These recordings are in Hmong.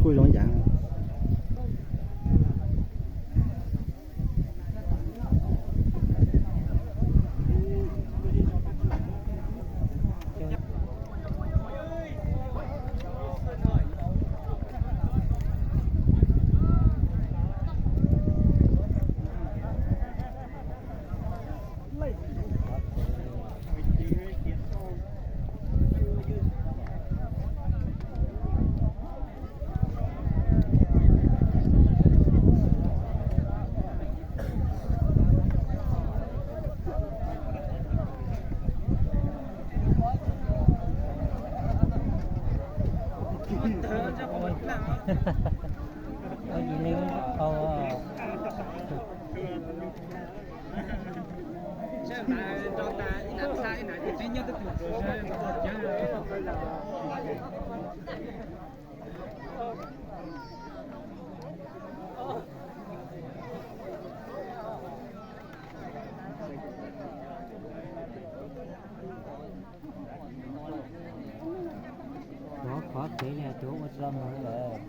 Kuj zoo yam. Cov qhov kev li tus ua tsis tau mus lawm.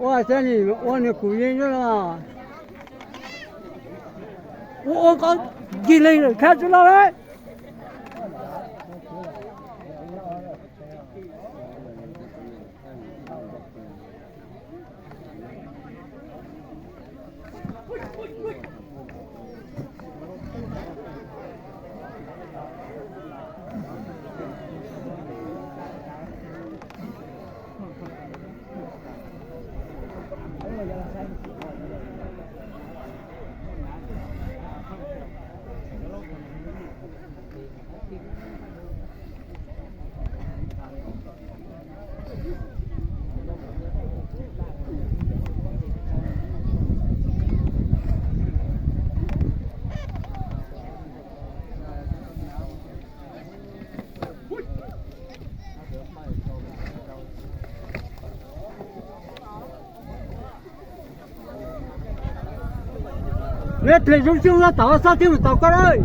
Ua xyov nws ua nws kuv yeej los. Ua ua nqaub ncig leeg lawm, khab tsis loj lawm. Meb tes zoo xyoo no tau xab thiab mus tau koj lawm.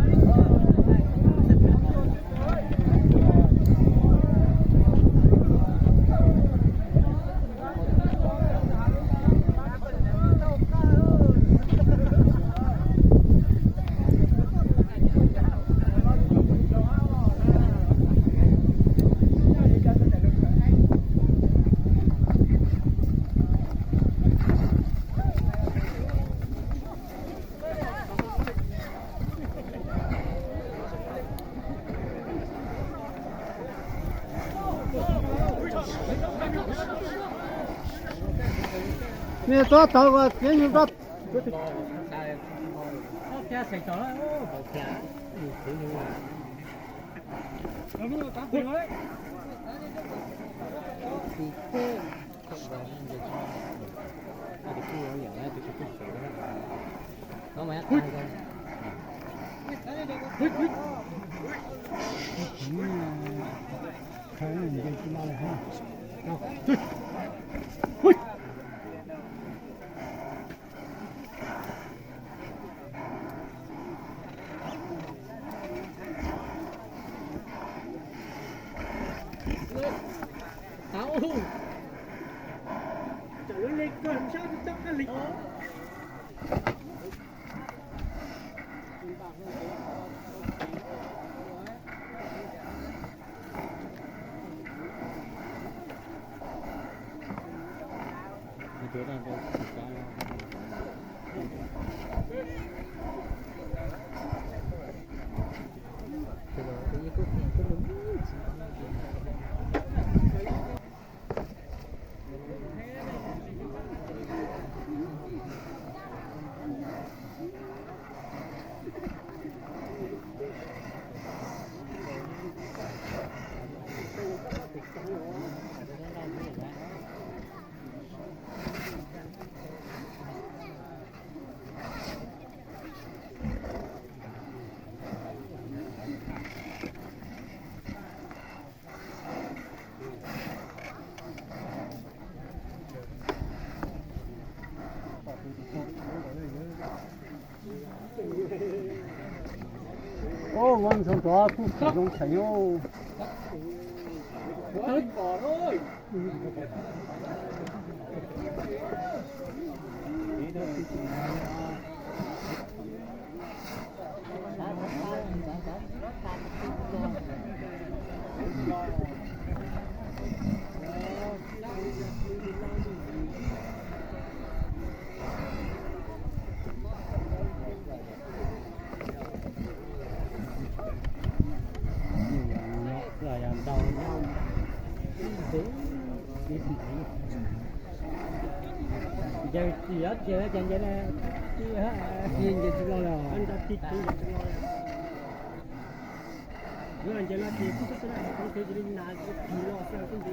Mej txhob tawv, txiav yus txhob. Ntxhov ntxov kuj zoo tshaj yus. Ncaws txiv ob txiav ces ncaws, ncaws tsis los lawm. Ncaws no ces kuj tsis tau, kuv tes cia li nas tig los xwb kuj nti.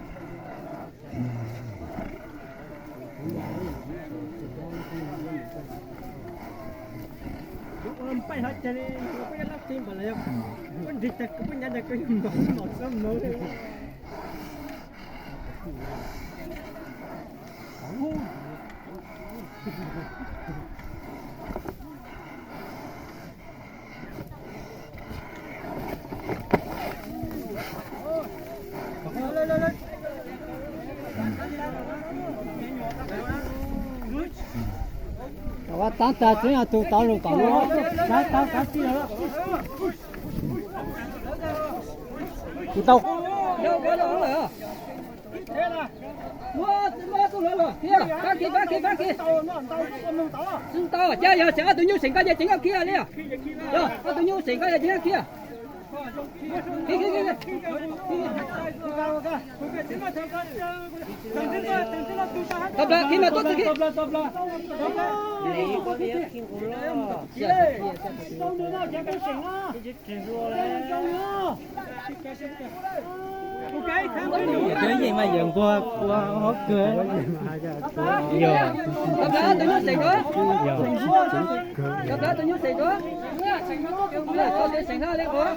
Kuv ua npaij hov cag li, kuv ua lab tsev npaum los yog kuv nrig tag kuv poj nyav ntag koj yuav mos mos txob mov li. Tab tag tseeb tus tau lus tom lub, tab tab tab tij lawm. Kuv tau. Pab kiv, pab kiv, pab kiv. Tsis tau, cas yog ob tug nyuj seem koj ces ceev koj kiag li. Yog ob tug nyuj seem koj ces ceev koj kiag. Tau plas, kiv mas tuaj txog kiv. Yeej mas yawm nquag ua hauv kawg. Tau plas, tus nyuj seem koj. Tau plas, tus nyuj seem koj. Tau tus seem koj li koj.